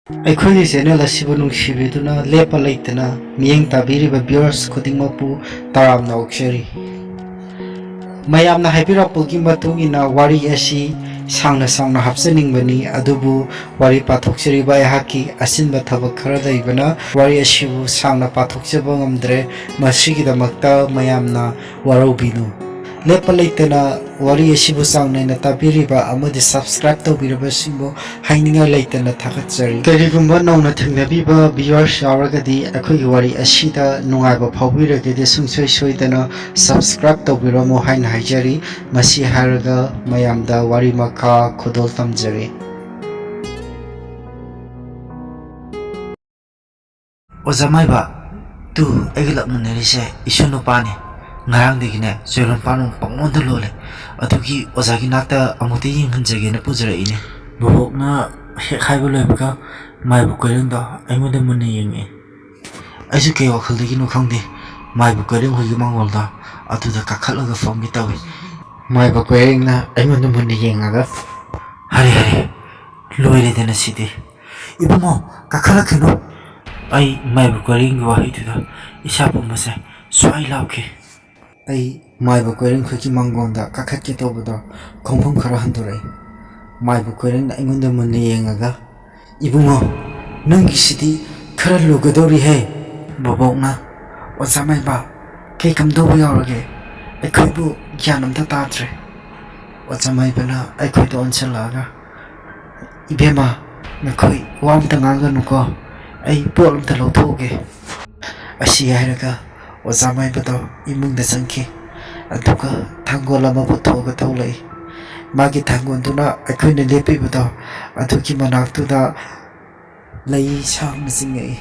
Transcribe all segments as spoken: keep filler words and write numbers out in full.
ꯑꯩꯈꯣꯏꯒꯤ ꯆꯦꯅꯦꯜ ꯑꯁꯤꯕꯨ ꯅꯨꯡꯁꯤꯕꯤꯗꯨꯅ ꯂꯦꯞꯄ ꯂꯩꯇꯅ ꯃꯤꯠꯌꯦꯡ ꯇꯥꯕꯤꯔꯤꯕ ꯚ꯭ꯌꯨꯋꯔꯁ ꯈꯨꯗꯤꯡꯃꯛꯄꯨ ꯇꯔꯥꯝꯅ ꯑꯣꯛꯆꯔꯤ꯫ ꯃꯌꯥꯝꯅ ꯍꯥꯏꯕꯤꯔꯛꯄꯒꯤ ꯃꯇꯨꯡ ꯏꯟꯅ ꯋꯥꯔꯤ ꯑꯁꯤ ꯁꯥꯡꯅ ꯁꯥꯡꯅ ꯍꯥꯞꯆꯅꯤꯡꯕꯅꯤ, ꯑꯗꯨꯕꯨ ꯋꯥꯔꯤ ꯄꯥꯊꯣꯛꯆꯔꯤꯕ ꯑꯩꯍꯥꯛꯀꯤ ꯑꯆꯤꯟꯕ ꯊꯕꯛ ꯈꯔ ꯂꯩꯕꯅ ꯋꯥꯔꯤ ꯑꯁꯤꯕꯨ ꯁꯥꯡꯅ ꯄꯥꯊꯣꯛꯆꯕ ꯉꯝꯗ꯭ꯔꯦ꯫ ꯃꯁꯤꯒꯤꯗꯃꯛꯇ ꯃꯌꯥꯝꯅ ꯋꯥꯔꯧꯕꯤꯅꯨ꯫ ꯂꯦꯞꯄ ꯂꯩꯇꯅ ꯋꯥꯔꯤ ꯑꯁꯤꯕꯨ ꯆꯥꯡ ꯅꯥꯏꯅ ꯇꯥꯕꯤꯔꯤꯕ ꯑꯃꯗꯤ subscribe ꯇꯧꯕꯤꯔꯕꯁꯤꯡꯕꯨ ꯍꯥꯏꯅꯤꯡꯉꯥꯏ ꯂꯩꯇꯅ ꯊꯥꯒꯠꯆꯔꯤ꯫ ꯀꯔꯤꯒꯨꯝꯕ ꯅꯧꯅ ꯊꯦꯡꯅꯕꯤꯕ viewers ꯌꯥꯎꯔꯒꯗꯤ ꯑꯩꯈꯣꯏꯒꯤ ꯋꯥꯔꯤ ꯑꯁꯤꯗ ꯅꯨꯡꯉꯥꯏꯕ ꯐꯥꯎꯕꯤꯔꯒꯗꯤ ꯁꯨꯡꯁꯣꯏ ꯁꯣꯏꯗꯅ subscribe ꯇꯧꯕꯤꯔꯝꯃꯨ ꯍꯥꯏꯅ ꯍꯥꯏꯖꯔꯤ꯫ ꯃꯁꯤ ꯍꯥꯏꯔꯒ ꯃꯌꯥꯝꯗ ꯋꯥꯔꯤ ꯃꯈꯥ ꯈꯨꯗꯣꯜ ꯇꯝꯖꯔꯤ꯫ ꯑꯣꯖꯥ ꯃꯥꯏꯕ, ꯇꯨ ꯑꯩꯒ ꯂꯥꯛꯃꯤꯟꯅꯔꯤꯁꯦ ꯏꯁꯨ ꯅꯨꯄꯥꯅꯤ꯫ ꯉꯔꯥꯡꯗꯒꯤꯅꯦ ꯆꯣꯏꯔꯣꯟ ꯄꯥꯟ ꯄꯪꯂꯣꯟꯗ ꯂꯣꯜꯂꯦ꯫ ꯑꯗꯨꯒꯤ ꯑꯣꯖꯥꯒꯤ ꯅꯥꯛꯇ ꯑꯃꯨꯛꯇ ꯌꯦꯡꯍꯟꯖꯒꯦꯅ ꯄꯨꯖꯔꯛꯏꯅꯦ꯫ ꯕꯣꯕꯣꯛꯅ ꯍꯦꯛ ꯍꯥꯏꯕ ꯂꯣꯏꯕꯒ ꯃꯥꯏꯕ ꯀꯣꯏꯔꯦꯡꯗꯣ ꯑꯩꯉꯣꯟꯗ ꯃꯨꯟꯅ ꯌꯦꯡꯉꯛꯑꯦ꯫ ꯑꯩꯁꯨ ꯀꯩ ꯋꯥꯈꯜꯗꯒꯤꯅꯣ ꯈꯪꯗꯦ, ꯃꯥꯏꯕ ꯀꯣꯏꯔꯦꯡ ꯍꯣꯏꯒꯤ ꯃꯥꯡꯒꯣꯜꯗ ꯑꯗꯨꯗ ꯀꯥꯈꯠꯂꯒ ꯐꯝꯒꯦ ꯇꯧꯏ꯫ ꯃꯥꯏꯕ ꯀꯣꯏꯔꯦꯡꯅ ꯑꯩꯉꯣꯟꯗ ꯃꯨꯟꯅ ꯌꯦꯡꯉꯒ, "ꯍꯔꯦ ꯍꯔꯦ, ꯂꯣꯏꯔꯦꯗꯅ ꯁꯤꯗꯤ꯫ ꯏꯕꯨꯡꯉꯣ, ꯀꯥꯈꯠꯂꯛꯈꯤꯅꯨ꯫ ꯑꯩ ꯃꯥꯏꯕ ꯀꯣꯏꯔꯦꯡꯒꯤ ꯋꯥꯍꯩꯗꯨꯗ ꯏꯁꯥ ꯄꯨꯝꯕꯁꯦ ꯁ꯭ꯋꯥꯏ ꯂꯥꯎꯈꯤ꯫" ꯑꯩ ꯃꯥꯏꯕ ꯀꯣꯏꯔꯦꯡ ꯈꯣꯏꯒꯤ ꯃꯥꯡꯒꯣꯟꯗ ꯀꯥꯈꯠꯀꯦ ꯇꯧꯕꯗꯣ ꯈꯣꯡꯐꯝ ꯈꯔ ꯍꯟꯗꯣꯔꯛꯏ꯫ ꯃꯥꯏꯕ ꯀꯣꯏꯔꯦꯡꯅ ꯑꯩꯉꯣꯟꯗ ꯃꯨꯟꯅ ꯌꯦꯡꯉꯒ, "ꯏꯕꯨꯡꯉꯣ, ꯅꯪꯒꯤꯁꯤꯗꯤ ꯈꯔ ꯂꯨꯒꯗꯧꯔꯤꯍꯦ꯫" ꯕꯣꯕꯣꯛꯅ, "ꯑꯣꯖꯥ ꯃꯥꯏꯕ, ꯀꯩ ꯀꯝꯗꯧꯕ ꯌꯥꯎꯔꯒꯦ? ꯑꯩꯈꯣꯏꯕꯨ ꯒ꯭ꯌꯥꯟ ꯑꯝꯇ ꯇꯥꯗ꯭ꯔꯦ꯫" ꯑꯣꯖꯥ ꯃꯥꯏꯕꯅ ꯑꯩꯈꯣꯏꯗ ꯑꯣꯟꯁꯤꯜꯂꯛꯑꯒ, "ꯏꯕꯦꯝꯃ, ꯅꯈꯣꯏ ꯋꯥ ꯑꯝꯇ ꯉꯥꯡꯒꯅꯨꯀꯣ, ꯑꯩ ꯄꯣꯠ ꯑꯝꯇ ꯂꯧꯊꯣꯛꯎꯒꯦ꯫" ꯑꯁꯤ ꯍꯥꯏꯔꯒ ꯑꯣꯖꯥ ꯃꯥꯏꯕꯗꯣ ꯏꯃꯨꯡꯗ ꯆꯪꯈꯤ꯫ ꯑꯗꯨꯒ ꯊꯥꯡꯒꯣꯜ ꯑꯃ ꯄꯨꯊꯣꯛꯑꯒ ꯊꯣꯛꯂꯛꯏ꯫ ꯃꯥꯒꯤ ꯊꯥꯡꯒꯣꯜꯗꯨꯅ ꯑꯩꯈꯣꯏꯅ ꯂꯦꯞꯄꯤꯕꯗꯣ ꯑꯗꯨꯒꯤ ꯃꯅꯥꯛꯇꯨꯗ ꯂꯩ ꯁꯥꯡꯅ ꯆꯤꯡꯉꯛꯏ꯫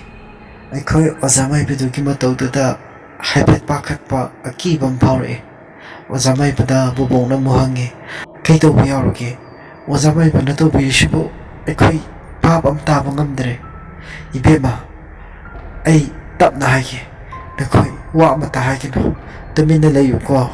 ꯑꯩꯈꯣꯏ ꯑꯣꯖꯥ ꯃꯥꯏꯕꯗꯨꯒꯤ ꯃꯇꯧꯗꯨꯗ ꯍꯥꯏꯐꯦꯠ ꯄꯥꯈꯠꯄ, ꯑꯀꯤꯕ ꯑꯃ ꯐꯥꯎꯔꯛꯏ꯫ ꯑꯣꯖꯥ ꯃꯥꯏꯕꯗ ꯕꯣꯕꯣꯛꯅ ꯑꯃꯨꯛ ꯍꯪꯉꯤ, "ꯀꯩꯗꯧꯕ ꯌꯥꯎꯔꯒꯦ? ꯑꯣꯖꯥ ꯃꯥꯏꯕꯅ ꯇꯧꯕꯤꯔꯤꯁꯤꯕꯨ ꯑꯩꯈꯣꯏ ꯚꯥꯞ ꯑꯃ ꯇꯥꯕ ꯉꯝꯗ꯭ꯔꯦ꯫" "ꯏꯕꯦꯝꯃ, ꯑꯩ ꯇꯞꯅ ꯍꯥꯏꯒꯦ, ꯅꯈꯣꯏ ꯋꯥ ꯑꯃꯇ ꯍꯥꯏꯒꯅꯨ, ꯇꯨꯃꯤꯟꯅ ꯂꯩꯌꯨꯀꯣ꯫"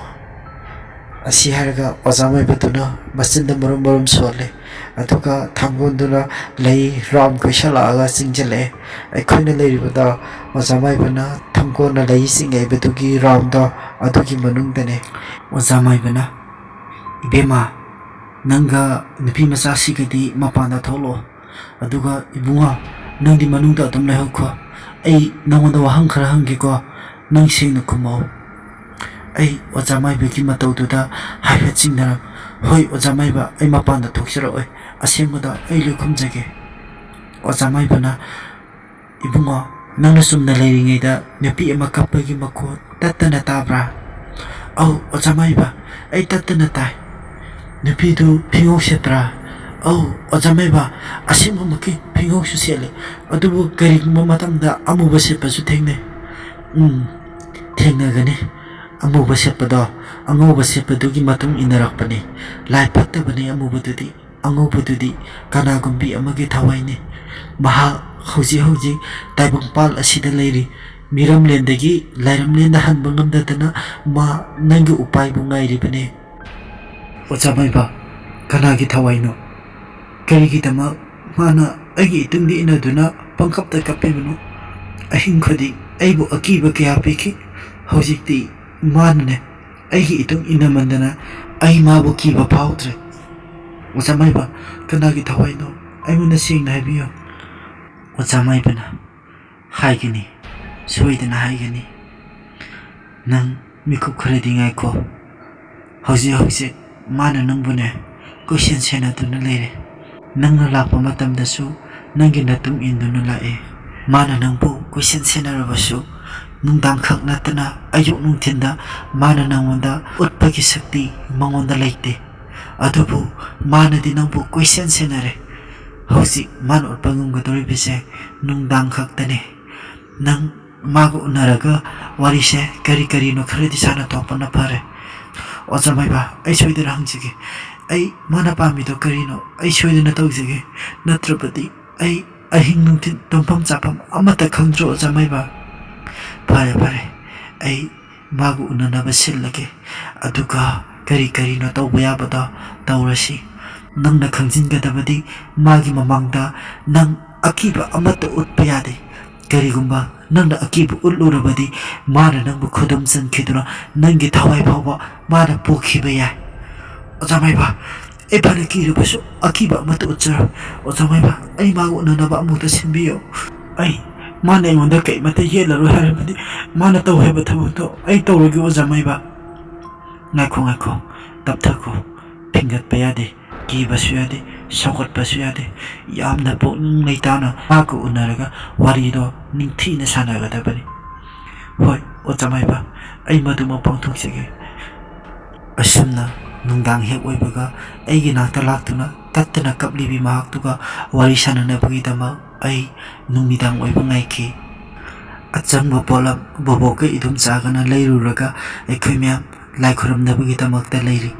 ꯑꯁꯤ ꯍꯥꯏꯔꯒ ꯑꯣꯖꯥ ꯃꯥꯏꯕꯗꯨꯅ ꯃꯆꯤꯟꯗ ꯃꯔꯨꯝ ꯃꯔꯨꯝ ꯁꯣꯜꯂꯦ꯫ ꯑꯗꯨꯒ ꯊꯥꯡꯒꯣꯟꯗꯨꯅ ꯂꯩ ꯔꯥꯎꯟ ꯀꯣꯏꯁꯜꯂꯛꯑꯒ ꯆꯤꯡꯁꯤꯜꯂꯛꯑꯦ꯫ ꯑꯩꯈꯣꯏꯅ ꯂꯩꯔꯤꯕꯗ ꯑꯣꯖꯥ ꯃꯥꯏꯕꯅ ꯊꯥꯡꯒꯣꯟꯅ ꯂꯩ ꯆꯤꯡꯉꯛꯏꯕꯗꯨꯒꯤ ꯔꯥꯎꯟꯗꯣ ꯑꯗꯨꯒꯤ ꯃꯅꯨꯡꯗꯅꯦ꯫ ꯑꯣꯖꯥ ꯃꯥꯏꯕꯅ, "ꯏꯕꯦꯝꯃ, ꯅꯪꯒ ꯅꯨꯄꯤ ꯃꯆꯥꯁꯤꯒꯗꯤ ꯃꯄꯥꯟꯗ ꯊꯣꯛꯂꯛꯑꯣ꯫ ꯑꯗꯨꯒ ꯏꯕꯨꯡꯉꯣ, ꯅꯪꯗꯤ ꯃꯅꯨꯡꯗ ꯑꯗꯨꯝ ꯂꯩꯍꯧꯈꯣ꯫ ꯑꯩ ꯅꯉꯣꯟꯗ ꯋꯥꯍꯪ ꯈꯔ ꯍꯪꯒꯦꯀꯣ, ꯅꯪ ꯁꯦꯡꯅ ꯈꯨꯝꯃꯛꯑꯣ꯫" ꯑꯩ ꯑꯣꯖꯥ ꯃꯥꯏꯕꯒꯤ ꯃꯇꯧꯗꯨꯗ ꯍꯥꯏꯐꯦꯠ ꯆꯤꯡꯅꯔꯝ, "ꯍꯣꯏ ꯑꯣꯖꯥ ꯃꯥꯏꯕ, ꯑꯩ ꯃꯄꯥꯟꯗ ꯊꯣꯛꯆꯔꯛꯑꯣꯏ, ꯑꯁꯦꯡꯕꯗꯣ ꯑꯩ ꯂꯣꯏ ꯈꯨꯝꯖꯒꯦ꯫" ꯑꯣꯖꯥ ꯃꯥꯏꯕꯅ, "ꯏꯕꯨꯡꯉꯣ, ꯅꯪꯅ ꯆꯨꯝꯅ ꯂꯩꯔꯤꯉꯩꯗ ꯅꯨꯄꯤ ꯑꯃ ꯀꯞꯄꯒꯤ ꯃꯈꯣꯟ ꯇꯠꯇꯅ ꯇꯥꯕ꯭ꯔꯥ?" "ꯑꯧ ꯑꯣꯖꯥ ꯃꯥꯏꯕ, ꯑꯩ ꯇꯠꯇꯅ ꯇꯥꯏ꯫" "ꯅꯨꯄꯤꯗꯨ ꯐꯤꯉꯧ ꯁꯦꯠꯄ꯭ꯔꯥ?" "ꯑꯧ ꯑꯣꯖꯥ ꯃꯥꯏꯕ, ꯑꯁꯦꯡꯕꯃꯛꯀꯤ ꯐꯤꯉꯧꯁꯨ ꯁꯦꯠꯂꯦ, ꯑꯗꯨꯕꯨ ꯀꯔꯤꯒꯨꯝꯕ ꯃꯇꯝꯗ ꯑꯃꯨꯕ ꯁꯦꯠꯄꯁꯨ ꯊꯦꯡꯅꯩ꯫" "ꯎꯝ, ꯊꯦꯡꯅꯒꯅꯤ꯫ ꯑꯃꯨꯕ ꯁꯦꯠꯄꯗꯣ, ꯑꯉꯧꯕ ꯁꯦꯠꯄꯗꯨꯒꯤ ꯃꯇꯨꯡ ꯏꯟꯅꯔꯛꯄꯅꯤ꯫ ꯂꯥꯏ ꯐꯠꯇꯕꯅꯤ ꯑꯃꯨꯕꯗꯨꯗꯤ꯫ ꯑꯉꯧꯕꯗꯨꯗꯤ ꯀꯅꯥꯒꯨꯝꯕꯤ ꯑꯃꯒꯤ ꯊꯋꯥꯏꯅꯤ꯫ ꯃꯍꯥꯛ ꯍꯧꯖꯤꯛ ꯍꯧꯖꯤꯛ ꯇꯥꯏꯕꯪꯄꯥꯜ ꯑꯁꯤꯗ ꯂꯩꯔꯤ꯫ ꯃꯤꯔꯝꯂꯦꯟꯗꯒꯤ ꯂꯥꯏꯔꯝꯂꯦꯟꯗ ꯍꯟꯕ ꯉꯝꯗꯗꯅ ꯃꯥ ꯅꯪꯒꯤ ꯎꯄꯥꯏꯕꯨ ꯉꯥꯏꯔꯤꯕꯅꯤ꯫" "ꯑꯣꯖꯥ ꯃꯥꯏꯕ, ꯀꯅꯥꯒꯤ ꯊꯋꯥꯏꯅꯣ? ꯀꯔꯤꯒꯤꯗꯃꯛ ꯃꯥꯅ ꯑꯩꯒꯤ ꯏꯇꯨꯡꯗ ꯏꯟꯅꯗꯨꯅ ꯄꯪꯀꯞꯇ ꯀꯞꯄꯤꯕꯅꯣ? ꯑꯍꯤꯡ ꯈꯨꯗꯤꯡ ꯑꯩꯕꯨ ꯑꯀꯤꯕ ꯀꯌꯥ ꯄꯤꯈꯤ꯫ ꯍꯧꯖꯤꯛꯇꯤ ꯃꯥꯅꯅꯦ ꯑꯩꯒꯤ ꯏꯇꯨꯡ ꯏꯟꯅꯃꯟꯗꯅ ꯑꯩ ꯃꯥꯕꯨ ꯀꯤꯕ ꯐꯥꯎꯗ꯭ꯔꯦ꯫ ꯑꯣꯖꯥ ꯃꯥꯏꯕ, ꯀꯅꯥꯒꯤ ꯊꯋꯥꯏꯅꯣ? ꯑꯩꯉꯣꯟꯗ ꯁꯦꯡꯅ ꯍꯥꯏꯕꯤꯌꯨ꯫" ꯑꯣꯖꯥ ꯃꯥꯏꯕꯅ, "ꯍꯥꯏꯒꯅꯤ, ꯁꯣꯏꯗꯅ ꯍꯥꯏꯒꯅꯤ꯫ ꯅꯪ ꯃꯤꯀꯨꯞ ꯈꯔꯗꯤ ꯉꯥꯏꯈꯣ꯫ ꯍꯧꯖꯤꯛ ꯍꯧꯖꯤꯛ ꯃꯥꯅ ꯅꯪꯕꯨꯅꯦ ꯀꯣꯏꯁꯦꯟ ꯁꯦꯟꯅꯗꯨꯅ ꯂꯩꯔꯦ꯫ ꯅꯪꯅ ꯂꯥꯛꯄ ꯃꯇꯝꯗꯁꯨ ꯅꯪꯒꯤ ꯅꯇꯨꯡ ꯏꯟꯗꯨꯅ ꯂꯥꯛꯑꯦ꯫ ꯃꯥꯅ ꯅꯪꯕꯨ ꯀꯣꯏꯁꯦꯟ ꯁꯦꯟꯅꯔꯕꯁꯨ ꯅꯨꯡꯗꯥꯡꯈꯛ ꯅꯠꯇꯅ ꯑꯌꯨꯛ ꯅꯨꯡꯊꯤꯟꯗ ꯃꯥꯅ ꯅꯪꯉꯣꯟꯗ ꯎꯠꯄꯒꯤ ꯁꯛꯇꯤ ꯃꯉꯣꯟꯗ ꯂꯩꯇꯦ꯫ ꯑꯗꯨꯕꯨ ꯃꯥꯅꯗꯤ ꯅꯪꯕꯨ ꯀꯣꯏꯁꯦꯟ ꯁꯦꯟꯅꯔꯦ꯫ ꯍꯧꯖꯤꯛ ꯃꯥꯅ ꯎꯠꯄ ꯉꯝꯒꯗꯧꯔꯤꯕꯁꯦ ꯅꯨꯡꯗꯥꯡ ꯈꯛꯇꯅꯦ꯫ ꯅꯪ ꯃꯥꯒ ꯎꯅꯔꯒ ꯋꯥꯔꯤꯁꯦ ꯀꯔꯤ ꯀꯔꯤꯅꯣ ꯈꯔꯗꯤ ꯁꯥꯟꯅꯊꯣꯛꯄꯅ ꯐꯔꯦ꯫" "ꯑꯣꯖꯥ ꯃꯥꯏꯕ, ꯑꯩ ꯁꯣꯏꯗꯅ ꯍꯪꯖꯒꯦ꯫ ꯑꯩ ꯃꯥꯅ ꯄꯥꯝꯃꯤꯗꯣ ꯀꯔꯤꯅꯣ ꯑꯩ ꯁꯣꯏꯗꯅ ꯇꯧꯖꯒꯦ꯫ ꯅꯠꯇ꯭ꯔꯕꯗꯤ ꯑꯩ ꯑꯍꯤꯡ ꯅꯨꯡꯊꯤꯜ ꯇꯨꯝꯐꯝ ꯆꯥꯐꯝ ꯑꯃꯠꯇ ꯈꯪꯗ꯭ꯔꯣ ꯑꯣꯖꯥ ꯃꯥꯏꯕ?" "ꯐꯔꯦ ꯐꯔꯦ, ꯑꯩ ꯃꯥꯒ ꯎꯅꯅꯕ ꯁꯤꯜꯂꯒꯦ꯫ ꯑꯗꯨꯒ ꯀꯔꯤ ꯀꯔꯤꯅꯣ ꯇꯧꯕ ꯌꯥꯕꯗꯣ ꯇꯧꯔꯁꯤ꯫ ꯅꯪꯅ ꯈꯪꯖꯤꯟꯒꯗꯕꯗꯤ, ꯃꯥꯒꯤ ꯃꯃꯥꯡꯗ ꯅꯪ ꯑꯀꯤꯕ ꯑꯃꯠꯇ ꯎꯠꯄ ꯌꯥꯗꯦ꯫ ꯀꯔꯤꯒꯨꯝꯕ ꯅꯪꯅ ꯑꯀꯤꯕ ꯎꯠꯂꯨꯔꯕꯗꯤ, ꯃꯥꯅ ꯅꯪꯕꯨ ꯈꯨꯗꯨꯝ ꯆꯟꯈꯤꯗꯨꯅ ꯅꯪꯒꯤ ꯊꯋꯥꯏ ꯐꯥꯎꯕ ꯃꯥꯅ ꯄꯨꯈꯤꯕ ꯌꯥꯏ꯫ ꯑꯣꯖꯥ ꯃꯥꯏꯕ, ꯑꯩ ꯐꯅ ꯀꯤꯔꯕꯁꯨ ꯑꯀꯤꯕ ꯑꯃꯠꯇ ꯎꯠꯆꯔꯣꯏ꯫ ꯑꯣꯖꯥ ꯃꯥꯏꯕ, ꯑꯩ ꯃꯥꯒ ꯎꯅꯅꯕ ꯑꯃꯨꯛꯇ ꯁꯤꯟꯕꯤꯌꯨ꯫ ꯑꯩ, ꯃꯥꯅ ꯑꯩꯉꯣꯟꯗ ꯀꯔꯤꯃꯠꯇ ꯌꯦꯠꯂꯔꯣꯏ ꯍꯥꯏꯔꯕꯗꯤ, ꯃꯥꯅ ꯇꯧ ꯍꯥꯏꯕ ꯊꯕꯛꯇꯣ ꯑꯩ ꯇꯧꯔꯒꯦ, ꯑꯣꯖꯥ ꯃꯥꯏꯕ꯫ ꯉꯥꯏꯈꯣ, ꯉꯥꯏꯈꯣ, ꯇꯞꯊꯈꯣ꯫ ꯐꯤꯡꯒꯠꯄ ꯌꯥꯗꯦ, ꯀꯤꯕꯁꯨ ꯌꯥꯗꯦ, ꯁꯧꯒꯠꯄꯁꯨ ꯌꯥꯗꯦ꯫ ꯌꯥꯝꯅ ꯄꯨꯛꯅꯤꯡ ꯂꯩꯇꯥꯅ ꯃꯍꯥꯛꯀ ꯎꯅꯔꯒ ꯋꯥꯔꯤꯗꯣ ꯅꯤꯡꯊꯤꯅ ꯁꯥꯟꯅꯒꯗꯕꯅꯤ꯫ ꯍꯣꯏ, ꯑꯣꯖꯥ ꯃꯥꯏꯕ, ꯑꯩ ꯃꯗꯨꯃꯛ ꯄꯥꯡꯊꯣꯛꯆꯒꯦ꯫ ꯑꯁꯨꯝꯅ ꯅꯨꯡꯗꯥꯡ ꯍꯦꯛ ꯑꯣꯏꯕꯒ ꯑꯩꯒꯤ ꯅꯥꯛꯇ ꯂꯥꯛꯇꯨꯅ ꯇꯠꯇꯅ ꯀꯞꯂꯤꯕꯤ ꯃꯍꯥꯛꯇꯨꯒ ꯋꯥꯔꯤ ꯁꯥꯟꯅꯅꯕꯒꯤꯗꯃꯛ ꯑꯩ ꯅꯨꯃꯤꯗꯥꯡ ꯑꯣꯏꯕ ꯉꯥꯏꯈꯤ꯫ ꯑꯆꯝꯕ ꯄꯣꯠꯂꯝ ꯕꯣꯕꯣꯛꯀ ꯏꯗꯣꯝꯆꯥꯒꯅ ꯂꯩꯔꯨꯔꯒ ꯑꯩꯈꯣꯏ ꯃꯌꯥꯝ ꯂꯥꯏ ꯈꯨꯔꯨꯝꯅꯕꯒꯤꯗꯃꯛꯇ ꯂꯩꯔꯤ꯫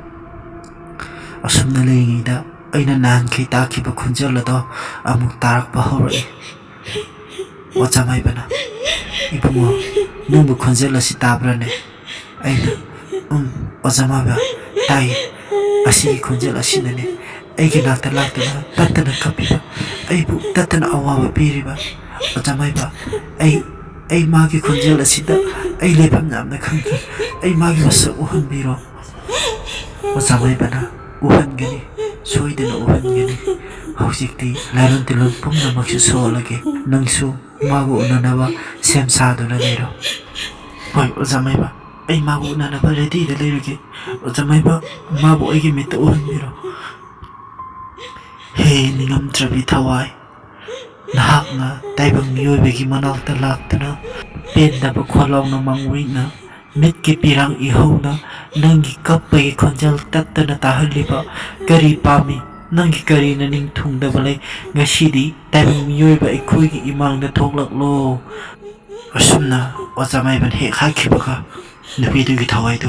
ꯑꯁꯨꯝꯅ ꯂꯩꯔꯤꯉꯩꯗ ꯑꯩꯅ ꯅꯍꯥꯟꯈꯩ ꯇꯥꯈꯤꯕ ꯈꯣꯟꯖꯦꯜ ꯑꯗꯣ ꯑꯃꯨꯛ ꯇꯥꯔꯛꯄ ꯍꯧꯔꯛꯏ꯫ ꯑꯣꯖꯥ ꯃꯥꯏꯕꯅ, "ꯏꯕꯨꯡꯉꯣ, ꯅꯪꯕꯨ ꯈꯣꯟꯖꯦꯜ ꯑꯁꯤ ꯇꯥꯕ꯭ꯔꯥꯅꯦ?" ꯑꯩꯅ, "ꯎꯝ, ꯑꯣꯖꯥ ꯃꯥꯏꯕ, ꯇꯥꯏꯌꯦ꯫ ꯑꯁꯤꯒꯤ ꯈꯣꯟꯖꯦꯜ ꯑꯁꯤꯅꯅꯦ ꯑꯩꯒꯤ ꯅꯥꯛꯇ ꯂꯥꯛꯇꯨꯅ ꯇꯠꯇꯅ ꯀꯞꯄꯤꯕ, ꯑꯩꯕꯨ ꯇꯠꯇꯅ ꯑꯋꯥꯕ ꯄꯤꯔꯤꯕ꯫ ꯑꯣꯖꯥ ꯃꯥꯏꯕ, ꯑꯩ, ꯑꯩ ꯃꯥꯒꯤ ꯈꯣꯟꯖꯦꯜ ꯑꯁꯤꯗ ꯑꯩ ꯂꯩꯐꯝ ꯌꯥꯝꯅ ꯈꯪꯗ꯭ꯔꯦ꯫ ꯑꯩ ꯃꯥꯒꯤ ꯃꯁꯛ ꯎꯍꯟꯕꯤꯔꯣ꯫" ꯑꯣꯖꯥ ꯃꯥꯏꯕꯅ, "ꯎꯍꯟꯒꯅꯤ, ꯁꯣꯏꯗꯅ ꯎꯍꯟꯒꯅꯤ꯫ ꯍꯧꯖꯤꯛꯇꯤ ꯂꯥꯏꯔꯣꯟ ꯇꯤꯜꯂꯣꯟ ꯄꯨꯝꯅꯃꯛꯁꯨ ꯁꯣꯜꯂꯒꯦ꯫ ꯅꯪꯁꯨ ꯃꯥꯕꯨ ꯎꯅꯅꯕ ꯁꯦꯝ ꯁꯥꯗꯨꯅ ꯂꯩꯔꯣ꯫" "ꯍꯣꯏ, ꯑꯣꯖꯥ ꯃꯥꯏꯕ, ꯑꯩ ꯃꯥꯕꯨ ꯎꯅꯅꯕ ꯔꯦꯗꯤꯗ ꯂꯩꯔꯒꯦ꯫ ꯑꯣꯖꯥ ꯃꯥꯏꯕ, ꯃꯥꯕꯨ ꯑꯩꯒꯤ ꯃꯤꯠꯇ ꯎꯍꯟꯕꯤꯔꯣ꯫" ꯍꯦ ꯅꯤꯡꯉꯝꯗ꯭ꯔꯕꯤ ꯊꯋꯥꯏ, ꯅꯍꯥꯛꯅ ꯇꯥꯏꯕꯪ ꯃꯤꯑꯣꯏꯕꯒꯤ ꯃꯅꯥꯛꯇ ꯂꯥꯛꯇꯨꯅ ꯄꯦꯟꯗꯕ ꯈꯣꯜꯂꯥꯎꯅ ꯃꯪꯋꯤꯡꯅ ꯃꯤꯠꯀꯤ ꯄꯤꯔꯥꯡ ꯏꯍꯧꯅ ꯅꯪꯒꯤ ꯀꯞꯄꯒꯤ ꯈꯣꯟꯖꯦꯜ ꯇꯠꯇꯅ ꯇꯥꯍꯜꯂꯤꯕ ꯀꯔꯤ ꯄꯥꯝꯃꯤ? ꯅꯪꯒꯤ ꯀꯔꯤꯅ ꯅꯤꯡ ꯊꯨꯡꯗꯕ ꯂꯩ? ꯉꯁꯤꯗꯤ ꯇꯥꯏꯕꯪ ꯃꯤꯑꯣꯏꯕ ꯑꯩꯈꯣꯏꯒꯤ ꯏꯃꯥꯡꯗ ꯊꯣꯛꯂꯛꯂꯣ꯫ ꯑꯁꯨꯝꯅ ꯑꯣꯖꯥ ꯃꯥꯏꯕꯅ ꯍꯦꯛ ꯍꯥꯏꯈꯤꯕꯒ ꯅꯨꯄꯤꯗꯨꯒꯤ ꯊꯋꯥꯏꯗꯨ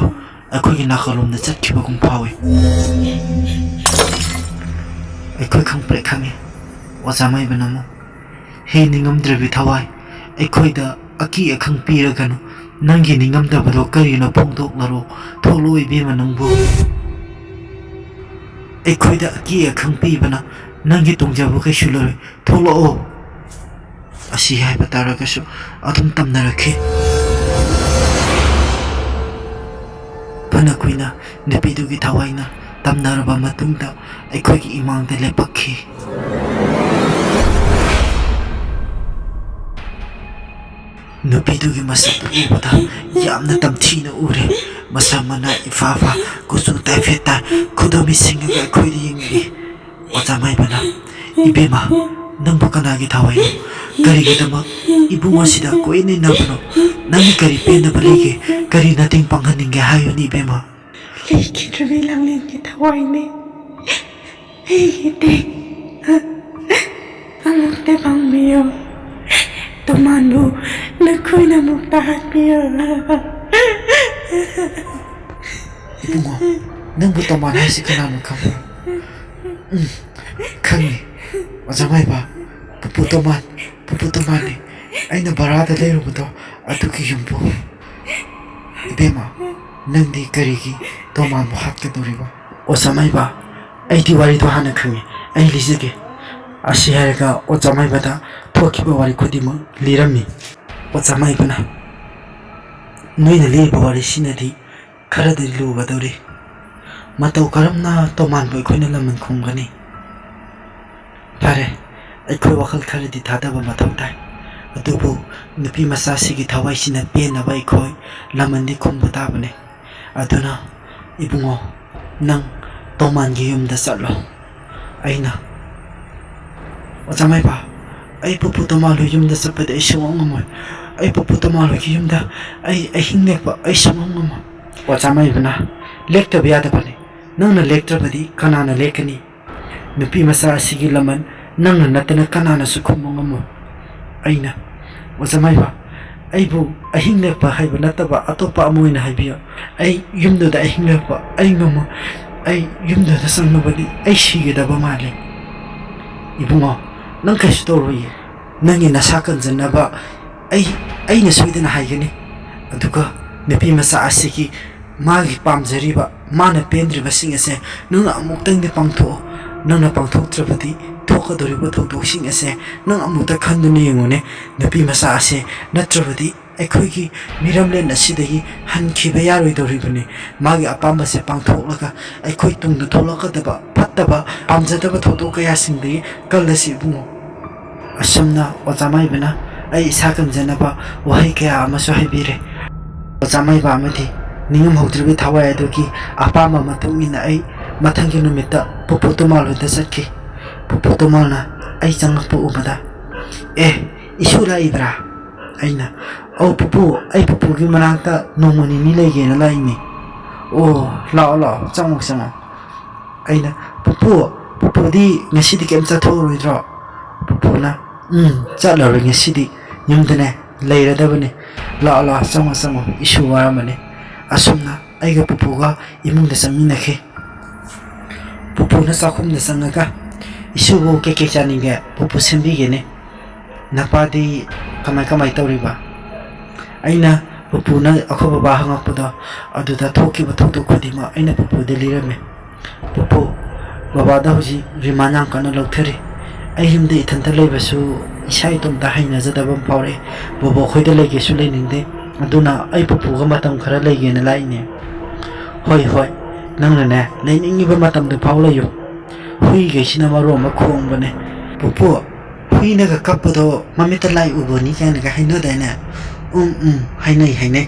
ꯑꯩꯈꯣꯏꯒꯤ ꯅꯥꯀꯜꯂꯣꯝꯗ ꯆꯠꯈꯤꯕꯒꯨꯝ ꯐꯥꯎꯏ꯫ ꯑꯩꯈꯣꯏ ꯈꯪꯄ꯭ꯔꯦꯛ ꯈꯪꯉꯤ꯫ ꯑꯣꯖꯥ ꯃꯥꯏꯕꯅ ꯑꯃꯨꯛ, "ꯍꯦ ꯅꯤꯡꯉꯝꯗ꯭ꯔꯕꯤ ꯊꯋꯥꯏ, ꯑꯩꯈꯣꯏꯗ ꯑꯀꯤ ꯑꯈꯪ ꯄꯤꯔꯒꯅꯨ꯫ ꯅꯪꯒꯤ ꯅꯤꯡꯉꯝꯗꯕꯗꯣ ꯀꯔꯤꯅꯣ ꯐꯣꯡꯗꯣꯛꯅꯔꯣ꯫ ꯊꯣꯛꯂꯛꯑꯣ ꯏꯕꯦꯝꯃ ꯅꯪꯕꯨ꯫ ꯑꯩꯈꯣꯏꯗ ꯑꯀꯤ ꯑꯈꯪ ꯄꯤꯕꯅ ꯅꯪꯒꯤ ꯇꯣꯡꯖꯕ ꯀꯩꯁꯨ ꯂꯩꯔꯣꯏ꯫ ꯊꯣꯛꯂꯛꯑꯣ꯫ ꯑꯁꯤ ꯍꯥꯏꯕ ꯇꯥꯔꯒꯁꯨ ꯑꯗꯨꯝ ꯇꯝꯅꯔꯛꯈꯤ꯫ ꯐꯅ ꯀꯨꯏꯅ ꯅꯨꯄꯤꯗꯨꯒꯤ ꯊꯋꯥꯏꯅ ꯇꯝꯅꯔꯕ ꯃꯇꯨꯡꯗ ꯑꯩꯈꯣꯏꯒꯤ ꯏꯃꯥꯡꯗ ꯂꯦꯞꯄꯛꯈꯤ꯫ ꯅꯨꯄꯤꯗꯨꯒꯤ ꯃꯁꯛꯇꯨ ꯎꯕꯗ ꯌꯥꯝꯅ ꯇꯝꯊꯤꯅ ꯎꯔꯦ꯫ ꯃꯁꯝ ꯃꯅꯥ ꯏꯐꯥ ꯐꯥ, ꯀꯨꯆꯨ ꯇꯥꯏꯐꯦꯠ ꯇꯥꯏ, ꯈꯨꯗꯣꯝꯕꯤ ꯁꯤꯡꯉꯒ ꯑꯩꯈꯣꯏꯗ ꯌꯦꯡꯂꯤ꯫ ꯑꯣꯖꯥ ꯃꯥꯏꯕꯅ, "ꯏꯕꯦꯝꯃ, ꯅꯪꯕꯨ ꯀꯅꯥꯒꯤ ꯊꯋꯥꯏꯅꯣ? ꯀꯔꯤꯒꯤꯗꯃꯛ ꯏꯕꯨꯡ ꯑꯁꯤꯗ ꯀꯣꯏꯅ ꯏꯟꯅꯕꯅꯣ? ꯅꯪꯒꯤ ꯀꯔꯤ ꯄꯦꯟꯗꯕ ꯂꯩꯒꯦ? ꯀꯔꯤ ꯃꯇꯦꯡ ꯄꯥꯡꯍꯟꯅꯤꯡꯒꯦ ꯍꯥꯏꯌꯨꯅꯦ ꯏꯕꯦꯝꯃ?" ꯂꯩꯈꯤꯗ꯭ꯔꯕꯤ ꯂꯥꯡꯂꯦꯟꯒꯤ ꯊꯋꯥꯏꯅꯤ꯫ ꯑꯩꯒꯤ ꯇꯦꯡ ꯑꯃꯨꯛꯇ ꯄꯥꯡꯕꯤꯌꯨ꯫ ꯇꯣꯃꯥꯟꯕꯨ ꯅꯈꯣꯏꯅ ꯑꯃꯨꯛꯇ ꯍꯥꯠꯄꯤꯌꯨ꯫ ꯏꯕꯨꯡꯉꯣ, ꯅꯪꯕꯨ ꯇꯣꯃꯥꯟ ꯍꯥꯏꯁꯤ ꯀꯅꯥꯅꯣ ꯈꯪꯕ꯭ꯔꯥ? ꯎꯝ, ꯈꯪꯉꯤ꯫ ꯑꯣꯖꯥ ꯃꯥꯏꯕ, ꯄꯨꯄꯨ ꯇꯣꯃꯥꯟ, ꯄꯨꯄꯨ ꯇꯣꯃꯥꯟꯅꯤ꯫ ꯑꯩꯅ ꯚꯔꯥꯗ ꯂꯩꯔꯨꯕꯗꯣ ꯑꯗꯨꯒꯤ ꯌꯨꯝꯕꯨ꯫ ꯏꯕꯦꯝꯃ, ꯅꯪꯗꯤ ꯀꯔꯤꯒꯤ ꯇꯣꯃꯥꯟꯕꯨ ꯍꯥꯠꯀꯗꯧꯔꯤꯕ? ꯑꯣꯖꯥ ꯃꯥꯏꯕ, ꯑꯩꯗꯤ ꯋꯥꯔꯤꯗꯣ ꯍꯥꯟꯅ ꯈꯪꯉꯤ꯫ ꯑꯩ ꯂꯤꯖꯒꯦ꯫ ꯑꯁꯤ ꯍꯥꯏꯔꯒ ꯑꯣꯖꯥ ꯃꯥꯏꯕꯗ ꯊꯣꯛꯈꯤꯕ ꯋꯥꯔꯤ ꯈꯨꯗꯤꯡꯃꯛ ꯂꯤꯔꯝꯃꯤ꯫ ꯑꯣꯖꯥ ꯃꯥꯏꯕꯅ, "ꯅꯣꯏꯅ ꯂꯤꯔꯤꯕ ꯋꯥꯔꯤꯁꯤꯅꯗꯤ ꯈꯔꯗꯤ ꯂꯨꯒꯗꯧꯔꯤ꯫ ꯃꯇꯧ ꯀꯔꯝꯅ ꯇꯣꯃꯥꯟꯕꯨ ꯑꯩꯈꯣꯏꯅ ꯂꯃꯟ ꯈꯨꯝꯒꯅꯤ? ꯐꯔꯦ, ꯑꯩꯈꯣꯏ ꯋꯥꯈꯜ ꯈꯔꯗꯤ ꯊꯥꯗꯕ ꯃꯊꯧ ꯇꯥꯏ꯫ ꯑꯗꯨꯕꯨ ꯅꯨꯄꯤ ꯃꯆꯥꯁꯤꯒꯤ ꯊꯋꯥꯏꯁꯤꯅ ꯄꯦꯟꯅꯕ ꯑꯩꯈꯣꯏ ꯂꯃꯟꯗꯤ ꯈꯨꯝꯕ ꯇꯥꯕꯅꯤ꯫ ꯑꯗꯨꯅ ꯏꯕꯨꯡꯉꯣ, ꯅꯪ ꯇꯣꯃꯥꯟꯒꯤ ꯌꯨꯝꯗ ꯆꯠꯂꯣ꯫" ꯑꯩꯅ, "ꯑꯣꯖꯥ ꯃꯥꯏꯕ, ꯑꯩ ꯄꯨꯄꯨ ꯇꯣꯃꯥꯟ ꯍꯣꯏ ꯌꯨꯝꯗ ꯆꯠꯄꯗꯤ ꯑꯩ ꯁꯨꯡꯉꯝ ꯉꯝꯃꯣꯏ꯫ ꯑꯩ ꯄꯨꯄꯨ ꯇꯣꯃꯥꯟ ꯍꯣꯏꯒꯤ ꯌꯨꯝꯗ ꯑꯩ ꯑꯍꯤꯡ ꯂꯦꯛꯄ ꯑꯩ ꯁꯨꯡꯉꯝ ꯉꯝꯃꯣꯏ꯫" ꯑꯣꯖꯥ ꯃꯥꯏꯕꯅ, "ꯂꯦꯛꯇꯕ ꯌꯥꯗꯕꯅꯤ꯫ ꯅꯪꯅ ꯂꯦꯛꯇ꯭ꯔꯕꯗꯤ ꯀꯅꯥꯅ ꯂꯦꯛꯀꯅꯤ? ꯅꯨꯄꯤ ꯃꯆꯥ ꯑꯁꯤꯒꯤ ꯂꯃꯟ ꯅꯪꯅ ꯅꯠꯇꯅ ꯀꯅꯥꯅꯁꯨ ꯈꯨꯝꯕ ꯉꯝꯃꯣꯏ꯫" ꯑꯩꯅ, "ꯑꯣꯖꯥ ꯃꯥꯏꯕ, ꯑꯩꯕꯨ ꯑꯍꯤꯡ ꯂꯦꯛꯄ ꯍꯥꯏꯕ ꯅꯠꯇꯕ ꯑꯇꯣꯞꯄ ꯑꯃ ꯑꯣꯏꯅ ꯍꯥꯏꯕꯤꯌꯨ꯫ ꯑꯩ ꯌꯨꯝꯗꯨꯗ ꯑꯍꯤꯡ ꯂꯦꯛꯄ ꯑꯩ ꯉꯝꯃꯣꯏ꯫ ꯑꯩ ꯌꯨꯝꯗꯨꯗ ꯆꯪꯂꯕꯗꯤ ꯑꯩ ꯁꯤꯒꯗꯕ ꯃꯥꯜꯂꯤ꯫" "ꯏꯕꯨꯡꯉꯣ, ꯅꯪ ꯀꯩꯁꯨ ꯇꯧꯔꯣꯏꯌꯦ꯫ ꯅꯪꯒꯤ ꯅꯁꯥ ꯀꯟꯖꯅꯕ ꯑꯩ, ꯑꯩꯅ ꯁꯣꯏꯗꯅ ꯍꯥꯏꯒꯅꯤ꯫ ꯑꯗꯨꯒ ꯅꯨꯄꯤ ꯃꯆꯥ ꯑꯁꯤꯒꯤ ꯃꯥꯒꯤ ꯄꯥꯝꯖꯔꯤꯕ, ꯃꯥꯅ ꯄꯦꯟꯗ꯭ꯔꯤꯕꯁꯤꯡ ꯑꯁꯦ ꯅꯪꯅ ꯑꯃꯨꯛꯇꯪꯗꯤ ꯄꯥꯡꯊꯣꯛꯑꯣ꯫ ꯅꯪꯅ ꯄꯥꯡꯊꯣꯛꯇ꯭ꯔꯕꯗꯤ ꯊꯣꯛꯀꯗꯧꯔꯤꯕ ꯊꯧꯗꯣꯛꯁꯤꯡ ꯑꯁꯦ ꯅꯪ ꯑꯃꯨꯛꯇ ꯈꯟꯗꯨꯅ ꯌꯦꯡꯉꯨꯅꯦ꯫ ꯅꯨꯄꯤ ꯃꯆꯥ ꯑꯁꯦ ꯅꯠꯇ꯭ꯔꯕꯗꯤ ꯑꯩꯈꯣꯏꯒꯤ ꯃꯤꯔꯝꯂꯦꯟ ꯑꯁꯤꯗꯒꯤ ꯍꯟꯈꯤꯕ ꯌꯥꯔꯣꯏꯗꯧꯔꯤꯕꯅꯤ꯫ ꯃꯥꯒꯤ ꯑꯄꯥꯝꯕꯁꯦ ꯄꯥꯡꯊꯣꯛꯂꯒ ꯑꯩꯈꯣꯏ ꯇꯨꯡꯗ ꯊꯣꯛꯂꯛꯀꯗꯕ ꯐꯠꯇꯕ, ꯄꯥꯝꯖꯗꯕ ꯊꯧꯗꯣꯛ ꯀꯌꯥꯁꯤꯡꯗꯒꯤ ꯀꯜꯂꯁꯤ ꯏꯕꯨꯡꯉꯣ꯫ ꯑꯁꯨꯝꯅ ꯑꯣꯖꯥ ꯃꯥꯏꯕꯅ ꯑꯩ ꯏꯁꯥ ꯀꯟꯖꯅꯕ ꯋꯥꯍꯩ ꯀꯌꯥ ꯑꯃꯁꯨ ꯍꯥꯏꯕꯤꯔꯦ꯫ ꯑꯣꯖꯥ ꯃꯥꯏꯕ ꯑꯃꯗꯤ ꯅꯤꯡꯉꯝꯍꯧꯗ꯭ꯔꯤꯕ ꯊꯋꯥꯏ ꯑꯗꯨꯒꯤ ꯑꯄꯥꯝꯕ ꯃꯇꯨꯡ ꯏꯟꯅ ꯑꯩ ꯃꯊꯪꯒꯤ ꯅꯨꯃꯤꯠꯇ ꯄꯨꯄꯨ ꯇꯣꯃꯥꯜ ꯍꯣꯏꯗ ꯆꯠꯈꯤ꯫ ꯄꯨꯄꯨ ꯇꯣꯃꯥꯜꯅ ꯑꯩ ꯆꯪꯂꯛꯄ ꯎꯕꯗ, "ꯑꯦ, ꯏꯁꯨ ꯂꯥꯛꯏꯕ꯭ꯔꯥ?" ꯑꯩꯅ, "ꯑꯧ ꯄꯨꯄꯨ, ꯑꯩ ꯄꯨꯄꯨꯒꯤ ꯃꯅꯥꯛꯇ ꯅꯣꯡꯃ ꯅꯤꯅꯤ ꯂꯩꯒꯦꯅ ꯂꯥꯛꯏꯅꯦ꯫" "ꯑꯣ, ꯂꯥꯛꯑꯣ ꯂꯥꯛꯑꯣ, ꯆꯪꯉꯣ ꯆꯪꯉꯣ꯫" ꯑꯩꯅ, "ꯄꯨꯄꯨ, ꯄꯨꯄꯨꯗꯤ ꯉꯁꯤꯗꯤ ꯀꯩꯝ ꯆꯠꯊꯣꯛꯑꯔꯣꯏꯗ꯭ꯔꯣ?" ꯄꯨꯄꯨꯅ, "ꯎꯝ, ꯆꯠꯂꯔꯣꯏ ꯉꯁꯤꯗꯤ, ꯌꯨꯝꯗꯅꯦ ꯂꯩꯔꯗꯕꯅꯦ꯫ ꯂꯥꯛꯑꯣ ꯂꯥꯛꯑꯣ, ꯆꯪꯉꯣ ꯆꯪꯉꯣ, ꯏꯁꯨ ꯋꯥꯔꯝꯃꯅꯤ꯫" ꯑꯁꯨꯝꯅ ꯑꯩꯒ ꯄꯨꯄꯨꯒ ꯏꯃꯨꯡꯗ ꯆꯪꯃꯤꯟꯅꯈꯤ꯫ ꯄꯨꯄꯨꯅ ꯆꯥꯛꯈꯨꯝꯗ ꯆꯪꯉꯒ, "ꯏꯁꯨꯕꯨ ꯀꯩꯀꯩ ꯆꯥꯅꯤꯡꯒꯦ? ꯄꯨꯄꯨ ꯁꯦꯝꯕꯤꯒꯦꯅꯦ꯫ ꯅꯄꯥꯗꯤ ꯀꯃꯥꯏ ꯀꯃꯥꯏ ꯇꯧꯔꯤꯕ?" ꯑꯩꯅ ꯄꯨꯄꯨꯅ ꯑꯩꯈꯣꯏ ꯕꯕꯥ ꯍꯪꯉꯛꯄꯗꯣ, ꯑꯗꯨꯗ ꯊꯣꯛꯈꯤꯕ ꯊꯧꯗꯣꯛ ꯈꯨꯗꯤꯡꯃꯛ ꯑꯩꯅ ꯄꯨꯄꯨꯗ ꯂꯤꯔꯝꯃꯦ꯫ "ꯄꯨꯄꯨ, ꯕꯕꯥꯗ ꯍꯧꯖꯤꯛ ꯔꯤꯃꯥꯟ ꯌꯥꯝ ꯀꯟꯅ ꯂꯧꯊꯔꯤ꯫ ꯑꯩ ꯌꯨꯝꯗ ꯏꯊꯟꯇ ꯂꯩꯕꯁꯨ ꯏꯁꯥ ꯏꯇꯣꯝꯇ ꯍꯩꯅꯖꯗꯕ ꯑꯃ ꯐꯥꯎꯔꯛꯑꯦ꯫ ꯕꯣꯕꯣꯛ ꯈꯣꯏꯗ ꯂꯩꯒꯦꯁꯨ ꯂꯩꯅꯤꯡꯗꯦ꯫ ꯑꯗꯨꯅ ꯑꯩ ꯄꯨꯄꯨꯒ ꯃꯇꯝ ꯈꯔ ꯂꯩꯒꯦꯅ ꯂꯥꯛꯏꯅꯦ꯫" "ꯍꯣꯏ, ꯍꯣꯏ, ꯅꯪꯅꯅꯦ ꯂꯩꯅꯤꯡꯉꯤꯕ ꯃꯇꯝꯗꯨ ꯐꯥꯎ ꯂꯩꯌꯨ꯫ ꯍꯨꯏꯈꯩꯁꯤꯅ ꯃꯔꯣꯟ ꯑꯃ ꯈꯣꯡꯕꯅꯦ꯫" "ꯄꯨꯄꯨ, ꯍꯨꯏꯅꯒ ꯀꯞꯄꯗꯣ ꯃꯃꯤꯠꯇ ꯂꯥꯏ ꯎꯕꯅꯤ ꯀꯥꯏꯅꯒ ꯍꯥꯏꯅꯗꯥꯏꯅꯦ?" "ꯎꯝ, ꯎꯝ, ꯍꯥꯏꯅꯩ, ꯍꯥꯏꯅꯩ꯫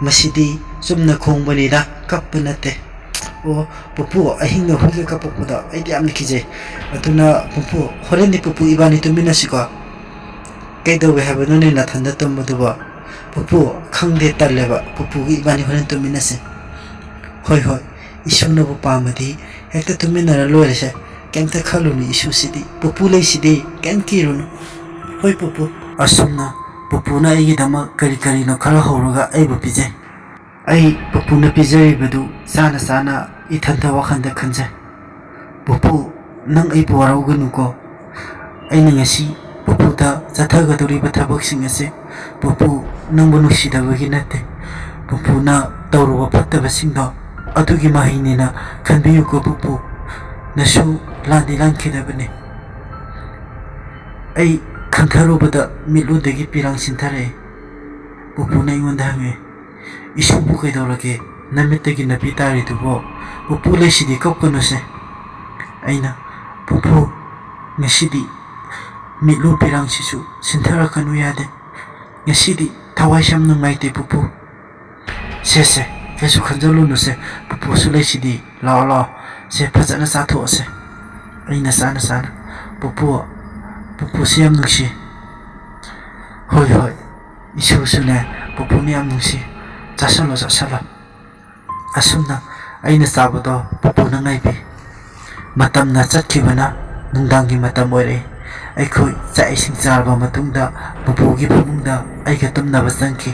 ꯃꯁꯤꯗꯤ ꯆꯨꯝꯅ ꯈꯣꯡꯕꯅꯤꯗ, ꯀꯞꯄ ꯅꯠꯇꯦ꯫" "ꯑꯣ, ꯄꯨꯄꯨ, ꯑꯍꯤꯡꯗ ꯍꯨꯏꯒ ꯀꯞꯄꯛꯄꯗꯣ ꯑꯩꯗꯤ ꯌꯥꯝꯅ ꯀꯤꯖꯩ꯫ ꯑꯗꯨꯅ ꯄꯨꯄꯨ, ꯍꯣꯔꯦꯟꯗꯤ ꯄꯨꯄꯨ ꯏꯕꯥꯅꯤ ꯇꯨꯝꯃꯤꯟꯅꯁꯤꯀꯣ꯫" "ꯀꯩꯗꯧꯋꯦ ꯍꯥꯏꯕꯅꯣꯅꯦ ꯅꯊꯟꯗ ꯇꯨꯝꯕꯗꯨꯕꯣ?" "ꯄꯨꯄꯨ, ꯈꯪꯗꯦ, ꯇꯜꯂꯦꯕ꯫ ꯄꯨꯄꯨꯒ ꯏꯕꯥꯅꯤ ꯍꯣꯔꯦꯟ ꯇꯨꯝꯃꯤꯟꯅꯁꯦ꯫" "ꯍꯣꯏ, ꯍꯣꯏ, ꯏꯁꯨꯅꯕꯨ ꯄꯥꯝꯃꯗꯤ ꯍꯦꯛꯇ ꯇꯨꯝꯃꯤꯟꯅꯔ ꯂꯣꯏꯔꯦꯁꯦ꯫ ꯀꯩꯝꯇ ꯈꯜꯂꯨꯅꯨ ꯏꯁꯨꯁꯤꯗꯤ꯫ ꯄꯨꯄꯨ ꯂꯩꯁꯤꯗꯤ, ꯀꯩꯝ ꯀꯤꯔꯨꯅꯨ꯫" "ꯍꯣꯏ ꯄꯨꯄꯨ꯫" ꯑꯁꯨꯝꯅ ꯄꯨꯄꯨꯅ ꯑꯩꯒꯤꯗꯃꯛ ꯀꯔꯤ ꯀꯔꯤꯅꯣ ꯈꯔ ꯍꯧꯔꯒ ꯑꯩꯕꯨ ꯄꯤꯖꯩ꯫ ꯑꯩ ꯄꯨꯄꯨꯅ ꯄꯤꯖꯔꯤꯕꯗꯨ ꯆꯥꯅ ꯆꯥꯅ ꯏꯊꯟꯇ ꯋꯥꯈꯜꯗ ꯈꯟꯖꯩ, "ꯄꯨꯄꯨ, ꯅꯪ ꯑꯩꯕꯨ ꯋꯥꯔꯧꯒꯅꯨꯀꯣ꯫ ꯑꯩꯅ ꯉꯁꯤ ꯄꯨꯄꯨꯗ ꯆꯠꯊꯒꯗꯧꯔꯤꯕ ꯊꯕꯛꯁꯤꯡ ꯑꯁꯦ ꯄꯨꯄꯨ ꯅꯪꯕꯨ ꯅꯨꯡꯁꯤꯗꯕꯒꯤ ꯅꯠꯇꯦ꯫ ꯄꯨꯄꯨꯅ ꯇꯧꯔꯨꯕ ꯐꯠꯇꯕꯁꯤꯡꯗꯣ ꯑꯗꯨꯒꯤ ꯃꯍꯩꯅꯦꯅ ꯈꯟꯕꯤꯌꯨꯀꯣ ꯄꯨꯄꯨ꯫ ꯅꯁꯨ ꯂꯥꯟꯗꯤ ꯂꯥꯟꯈꯤꯗꯕꯅꯤ꯫ ꯑꯩ ꯈꯟꯊꯔꯨꯕꯗ ꯃꯤꯠꯂꯨꯗꯒꯤ ꯄꯤꯔꯥꯡ ꯁꯤꯟꯊꯔꯛꯏ꯫ ꯄꯨꯄꯨꯅ ꯑꯩꯉꯣꯟꯗ ꯍꯪꯉꯦ, "ꯏꯁꯨꯕꯨ ꯀꯩꯗꯧꯔꯒꯦ? ꯅꯃꯤꯠꯇꯒꯤ ꯅꯥꯄꯤ ꯇꯥꯔꯤꯗꯨꯕꯣ? ꯄꯨꯄꯨ ꯂꯩꯁꯤꯗꯤ ꯀꯞꯀꯅꯨꯁꯦ꯫" ꯑꯩꯅ, "ꯄꯨꯄꯨ, ꯉꯁꯤꯗꯤ ꯃꯤꯠꯂꯨ ꯄꯤꯔꯥꯡꯁꯤꯁꯨ ꯁꯤꯟꯊꯔꯛꯀꯅꯨ ꯌꯥꯗꯦ꯫ ꯉꯁꯤꯗꯤ ꯊꯋꯥꯏꯁꯦ ꯌꯥꯝ ꯅꯨꯡꯉꯥꯏꯇꯦ ꯄꯨꯄꯨ꯫" "ꯁꯦ, ꯁꯦ, ꯀꯩꯁꯨ ꯈꯟꯖꯜꯂꯨꯅꯨꯁꯦ, ꯄꯨꯄꯨꯁꯨ ꯂꯩꯁꯤꯗꯤ꯫ ꯂꯥꯛꯑꯣ, ꯂꯥꯛꯑꯣ꯫ ꯁꯦ, ꯐꯖꯅ ꯆꯥꯊꯣꯛꯑꯁꯦ꯫" ꯑꯩꯅ ꯆꯥꯅ ꯆꯥꯅ, "ꯄꯨꯄꯨ, ꯄꯨꯄꯨꯁꯤ ꯌꯥꯝ ꯅꯨꯡꯁꯤ꯫" "ꯍꯣꯏ, ꯍꯣꯏ, ꯏꯁꯨꯁꯨꯅꯦ ꯄꯨꯄꯨꯅ ꯌꯥꯝ ꯅꯨꯡꯁꯤ꯫ ꯆꯥꯁꯜꯂꯣ, ꯆꯥꯁꯜꯂꯣ꯫" ꯑꯁꯨꯝꯅ ꯑꯩꯅ ꯆꯥꯕꯗꯣ ꯄꯨꯄꯨꯅ ꯉꯥꯏꯕꯤ꯫ ꯃꯇꯝꯅ ꯆꯠꯈꯤꯕꯅ ꯅꯨꯡꯗꯥꯡꯒꯤ ꯃꯇꯝ ꯑꯣꯏꯔꯛꯏ꯫ ꯑꯩꯈꯣꯏ ꯆꯥꯛ ꯏꯁꯤꯡ ꯆꯥꯔꯕ ꯃꯇꯨꯡꯗ ꯄꯨꯄꯨꯒꯤ ꯐꯃꯨꯡꯗ ꯑꯩꯒ ꯇꯨꯝꯅꯕ ꯆꯪꯈꯤ꯫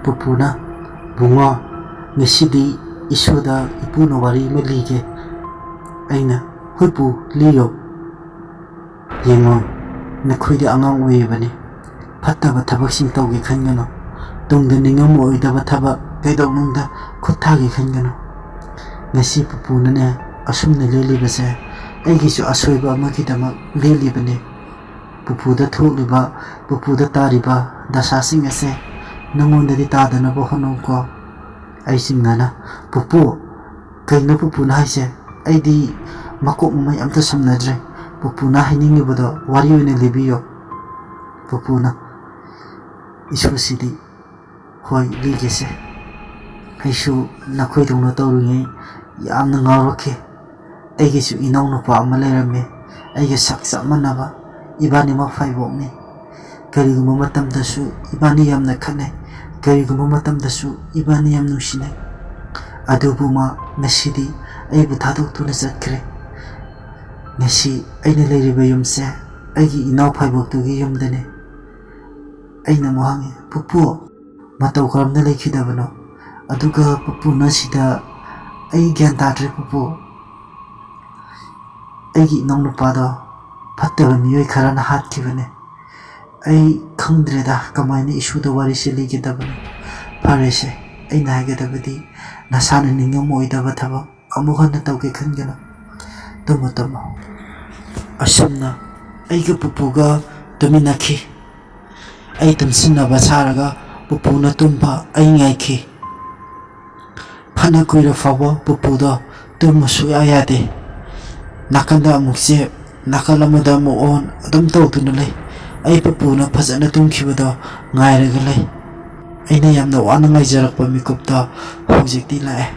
ꯄꯨꯄꯨꯅ, "ꯕꯨꯡꯉꯣ, ꯉꯁꯤꯗꯤ ꯏꯁꯨꯗ ꯏꯄꯨꯅ ꯋꯥꯔꯤ ꯑꯃ ꯂꯤꯒꯦ꯫" ꯑꯩꯅ, "ꯍꯣꯏ ꯄꯨ, ꯂꯤꯌꯣ꯫" "ꯌꯦꯡꯉꯣ, ꯅꯈꯣꯏꯗꯤ ꯑꯉꯥꯡ ꯑꯣꯏꯔꯤꯕꯅꯤ꯫ ꯐꯠꯇꯕ ꯊꯕꯛꯁꯤꯡ ꯇꯧꯒꯦ ꯈꯟꯒꯅꯨ꯫ ꯇꯨꯡꯗ ꯅꯤꯡꯉꯝꯃꯣꯏꯗꯕ ꯊꯕꯛ ꯀꯩꯗꯧꯅꯨꯡꯗ ꯈꯨꯠ ꯊꯥꯒꯦ ꯈꯟꯒꯅꯨ꯫ ꯉꯁꯤ ꯄꯨꯄꯨꯅꯅꯦ ꯑꯁꯨꯝꯅ ꯂꯦꯜꯂꯤꯕꯁꯦ ꯑꯩꯒꯤꯁꯨ ꯑꯁꯣꯏꯕ ꯑꯃꯒꯤꯗꯃꯛ ꯂꯦꯜꯂꯤꯕꯅꯤ꯫ ꯄꯨꯄꯨꯗ ꯊꯣꯛꯂꯤꯕ, ꯄꯨꯄꯨꯗ ꯇꯥꯔꯤꯕ ꯗꯁꯥꯁꯤꯡ ꯑꯁꯦ ꯅꯉꯣꯟꯗꯗꯤ ꯇꯥꯗꯅꯕ ꯍꯣꯠꯅꯧꯀꯣ꯫" ꯑꯩ ꯆꯤꯡꯅꯅ, "ꯄꯨꯄꯨ, ꯀꯩꯅꯣ ꯄꯨꯄꯨꯅ ꯍꯥꯏꯁꯦ? ꯑꯩꯗꯤ ꯃꯀꯣꯛ ꯃꯃꯩ ꯑꯝꯇ ꯁꯝꯅꯗ꯭ꯔꯦ꯫ ꯄꯨꯄꯨꯅ ꯍꯥꯏꯅꯤꯡꯉꯤꯕꯗꯣ ꯋꯥꯔꯤ ꯑꯣꯏꯅ ꯂꯤꯕꯤꯌꯣ꯫" ꯄꯨꯄꯨꯅ, "ꯏꯁꯨꯁꯤꯗꯤ, ꯍꯣꯏ, ꯂꯤꯒꯦꯁꯦ꯫ ꯑꯩꯁꯨ ꯅꯈꯣꯏꯗꯧꯅ ꯇꯧꯔꯤꯉꯩ ꯌꯥꯝꯅ ꯉꯥꯎꯔꯛꯈꯤ꯫ ꯑꯩꯒꯤꯁꯨ ꯏꯅꯥꯎꯅꯨꯄꯥ ꯑꯃ ꯂꯩꯔꯝꯃꯤ, ꯑꯩꯒ ꯁꯛ ꯆꯞ ꯃꯥꯟꯅꯕ, ꯏꯕꯥꯅꯤꯃꯛ ꯐꯥꯏꯕꯣꯛꯅꯤ꯫ ꯀꯔꯤꯒꯨꯝꯕ ꯃꯇꯝꯗꯁꯨ ꯏꯕꯥꯅꯤ ꯌꯥꯝꯅ ꯈꯠꯅꯩ, ꯀꯔꯤꯒꯨꯝꯕ ꯃꯇꯝꯗꯁꯨ ꯏꯕꯥꯅꯤ ꯌꯥꯝ ꯅꯨꯡꯁꯤꯅꯩ꯫ ꯑꯗꯨꯕꯨ ꯃꯥ ꯉꯁꯤꯗꯤ ꯑꯩꯕꯨ ꯊꯥꯗꯣꯛꯇꯨꯅ ꯆꯠꯈ꯭ꯔꯦ꯫ ꯉꯁꯤ ꯑꯩꯅ ꯂꯩꯔꯤꯕ ꯌꯨꯝꯁꯦ ꯑꯩꯒꯤ ꯏꯅꯥꯎ ꯐꯥꯏꯕꯣꯛꯇꯨꯒꯤ ꯌꯨꯝꯗꯅꯤ꯫" ꯑꯩꯅ ꯑꯃꯨꯛ ꯍꯪꯉꯤ, "ꯄꯨꯄꯨ, ꯃꯇꯧ ꯀꯔꯝꯅ ꯂꯩꯈꯤꯗꯕꯅꯣ? ꯑꯗꯨꯒ ꯄꯨꯄꯨꯅ ꯁꯤꯗ, ꯑꯩ ꯒ꯭ꯌꯥꯟ ꯇꯥꯗ꯭ꯔꯦ ꯄꯨꯄꯨ꯫ ꯑꯩꯒꯤ ꯏꯅꯥꯎꯅꯨꯄꯥꯗꯣ ꯐꯠꯇꯕ ꯃꯤꯑꯣꯏ ꯈꯔꯅ ꯍꯥꯠꯈꯤꯕꯅꯦ꯫ ꯑꯩ ꯈꯪꯗ꯭ꯔꯦꯗ, ꯀꯃꯥꯏꯅ ꯏꯁꯨꯗ ꯋꯥꯔꯤꯁꯦ ꯂꯤꯒꯗꯕꯅꯣ꯫ ꯐꯔꯦꯁꯦ, ꯑꯩꯅ ꯍꯥꯏꯒꯗꯕꯗꯤ, ꯅꯁꯥꯅ ꯅꯤꯡꯉꯝꯃꯣꯏꯗꯕ ꯊꯕꯛ ꯑꯃꯨꯛ ꯍꯟꯅ ꯇꯧꯒꯦ ꯈꯟꯒꯅꯨ꯫ ꯇꯨꯝꯃꯣ, ꯇꯨꯝꯃꯣ꯫ ꯑꯁꯨꯝꯅ ꯑꯩꯒ ꯄꯨꯄꯨꯒ ꯇꯨꯃꯤꯟꯅꯈꯤ꯫ ꯑꯩ ꯇꯨꯝꯁꯤꯟꯅꯕ ꯁꯥꯔꯒ ꯄꯨꯄꯨꯅ ꯇꯨꯝꯕ ꯑꯩ ꯉꯥꯏꯈꯤ꯫ ꯐꯅ ꯀꯨꯏꯔ ꯐꯥꯎꯕ ꯄꯨꯄꯨꯗꯣ ꯇꯨꯝꯕ ꯁꯨꯛꯌꯥ ꯌꯥꯗꯦ꯫ ꯅꯥꯀꯟꯗ ꯑꯃꯨꯛ ꯆꯦꯞ, ꯅꯥꯀꯜ ꯑꯃꯗ ꯑꯃꯨꯛ ꯑꯣꯟ, ꯑꯗꯨꯝ ꯇꯧꯗꯨꯅ ꯂꯩ꯫ ꯑꯩ ꯄꯨꯄꯨꯅ ꯐꯖꯅ ꯇꯨꯝꯈꯤꯕꯗꯣ ꯉꯥꯏꯔꯒ ꯂꯩ꯫ ꯑꯩꯅ ꯌꯥꯝꯅ ꯋꯥꯅ ꯉꯥꯏꯖꯔꯛꯄ ꯃꯤꯀꯨꯞꯇꯣ ꯍꯧꯖꯤꯛꯇꯤ ꯂꯥꯛꯑꯦ꯫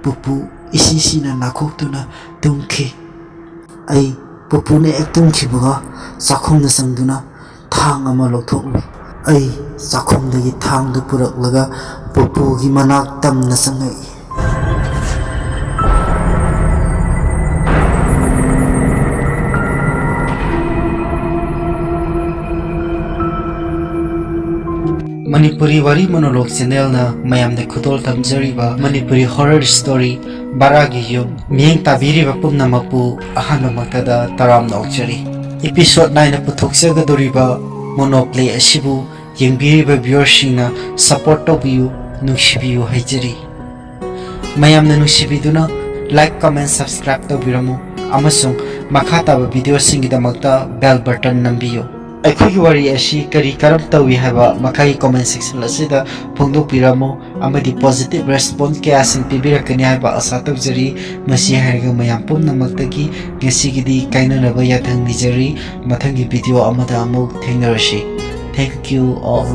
ꯄꯨꯄꯨ ꯏꯁꯤ ꯁꯤꯅ ꯅꯥꯈꯣꯛꯇꯨꯅ ꯇꯨꯝꯈꯤ꯫ ꯑꯩ ꯄꯨꯄꯨꯅ ꯍꯦꯛ ꯇꯨꯝꯈꯤꯕꯒ ꯆꯥꯛꯈꯨꯝꯗ ꯆꯪꯗꯨꯅ ꯊꯥꯡ ꯑꯃ ꯂꯧꯊꯣꯛꯂꯨꯏ꯫ ꯑꯩ ꯆꯥꯛꯈꯨꯝꯗꯒꯤ ꯊꯥꯡꯗꯨ ꯄꯨꯔꯛꯂꯒ ꯄꯨꯄꯨꯒꯤ ꯃꯅꯥꯛ ꯇꯝꯅ ꯆꯪꯉꯛꯏ꯫ ꯃꯅꯤꯄꯨꯔꯤ ꯋꯥꯔꯤ ꯃꯣꯅꯣꯂꯣꯛ ꯆꯦꯅꯦꯜꯅ ꯃꯌꯥꯝꯗ ꯈꯨꯗꯣꯜ ꯇꯝꯖꯔꯤꯕ ꯃꯅꯤꯄꯨꯔꯤ ꯍꯣꯔꯔ ꯁ꯭ꯇꯣꯔꯤ ꯕꯔꯥꯒꯤ ꯌꯨꯝ ꯃꯤꯠꯌꯦꯡ ꯇꯥꯕꯤꯔꯤꯕ ꯄꯨꯝꯅꯃꯛꯄꯨ ꯑꯍꯥꯟꯕꯃꯛꯇꯗ ꯇꯔꯥꯝꯅ ꯑꯣꯛꯆꯔꯤ꯫ ꯏꯄꯤꯁꯣꯗ ꯅꯥꯏꯟꯗ ꯄꯨꯊꯣꯛꯆꯒꯗꯧꯔꯤꯕ ꯃꯣꯅꯣꯄ꯭ꯂꯦ ꯑꯁꯤꯕꯨ ꯌꯦꯡꯕꯤꯔꯤꯕ ꯚ꯭ꯌꯨꯋꯔꯁꯤꯡꯅ ꯁꯄꯣꯔꯠ ꯇꯧꯕꯤꯌꯨ, ꯅꯨꯡꯁꯤꯕꯤꯌꯨ ꯍꯥꯏꯖꯔꯤ꯫ ꯃꯌꯥꯝꯅ ꯅꯨꯡꯁꯤꯕꯤꯗꯨꯅ ꯂꯥꯏꯛ, ꯀꯃꯦꯟ, ꯁꯕꯁꯀ꯭ꯔꯥꯏꯕ ꯇꯧꯕꯤꯔꯝꯃꯨ ꯑꯃꯁꯨꯡ ꯃꯈꯥ ꯇꯥꯕ ꯚꯤꯗꯤꯑꯣꯁꯤꯡꯒꯤꯗꯃꯛꯇ ꯕꯦꯜ ꯕꯇꯟ ꯅꯝꯕꯤꯌꯨ꯫ ꯑꯩꯈꯣꯏꯒꯤ ꯋꯥꯔꯤ ꯑꯁꯤ ꯀꯔꯤ ꯀꯔꯝ ꯇꯧꯏ ꯍꯥꯏꯕ ꯃꯈꯥꯒꯤ ꯀꯣꯃꯦꯟ ꯁꯦꯛꯁꯟ ꯑꯁꯤꯗ ꯐꯣꯡꯗꯣꯛꯄꯤꯔꯝꯃꯨ ꯑꯃꯗꯤ ꯄꯣꯖꯤꯇꯤꯚ ꯔꯦꯁꯄꯣꯟꯁ ꯀꯌꯥꯁꯤꯡ ꯄꯤꯕꯤꯔꯛꯀꯅꯤ ꯍꯥꯏꯕ ꯑꯥꯁꯥ ꯇꯧꯖꯔꯤ꯫ ꯃꯁꯤ ꯍꯥꯏꯔꯒ ꯃꯌꯥꯝ ꯄꯨꯝꯅꯃꯛꯇꯒꯤ ꯉꯁꯤꯒꯤꯗꯤ ꯀꯥꯏꯅꯅꯕ ꯌꯥꯊꯪ ꯅꯤꯖꯔꯤ꯫ ꯃꯊꯪꯒꯤ ꯚꯤꯗꯤꯑꯣ ꯑꯃꯗ ꯑꯃꯨꯛ ꯊꯦꯡꯅꯔꯁꯤ꯫ Thank you all.